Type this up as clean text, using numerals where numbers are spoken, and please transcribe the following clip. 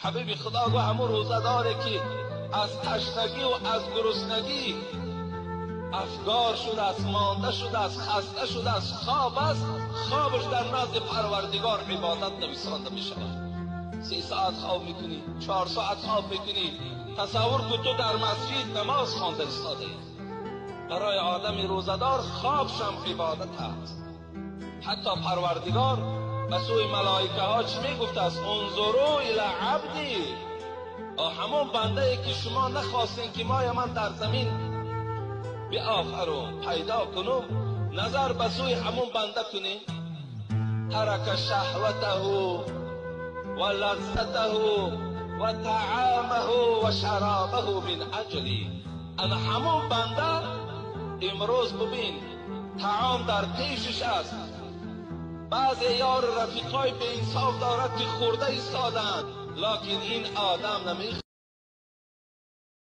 Ҳабиби Худо гуфт ҳамон рӯзадоре ки аз ташнагӣ ва аз гуруснагӣ афгор шудааст, монда шудааст, хаста шудааст, хоб аст, хобаш дар назди Парвардигор ибодат нависонда мешавад. 3 соат хоб мекунӣ, 4 соат хоб мекунӣ. Тасаввур кун ту дар масҷид намоз хонда истодаӣ. Барои одами рӯзадор хобаш ҳам ибодат аст. Ҳатто Парвардигор ба сӯи малоикаҳо чӣ мегуфтааст? Унзуру ило абдӣ. Ҳамон бандае ки шумо нахостед ки ман дар замин биофарам, пайдо кунам, назар ба сӯи ҳамон банда кунед. Тарака шаҳватаҳу ва лаззатаҳу ва таъомаҳу ва шаробаҳу мин аҷлӣ. Ана ҳамон банда имрӯз бибин, таом дар пешаш аст. Баъзе ёр рафиқҳои беинсоф дорад ки хӯрда истоданд, лекин ин одам намехӯрад.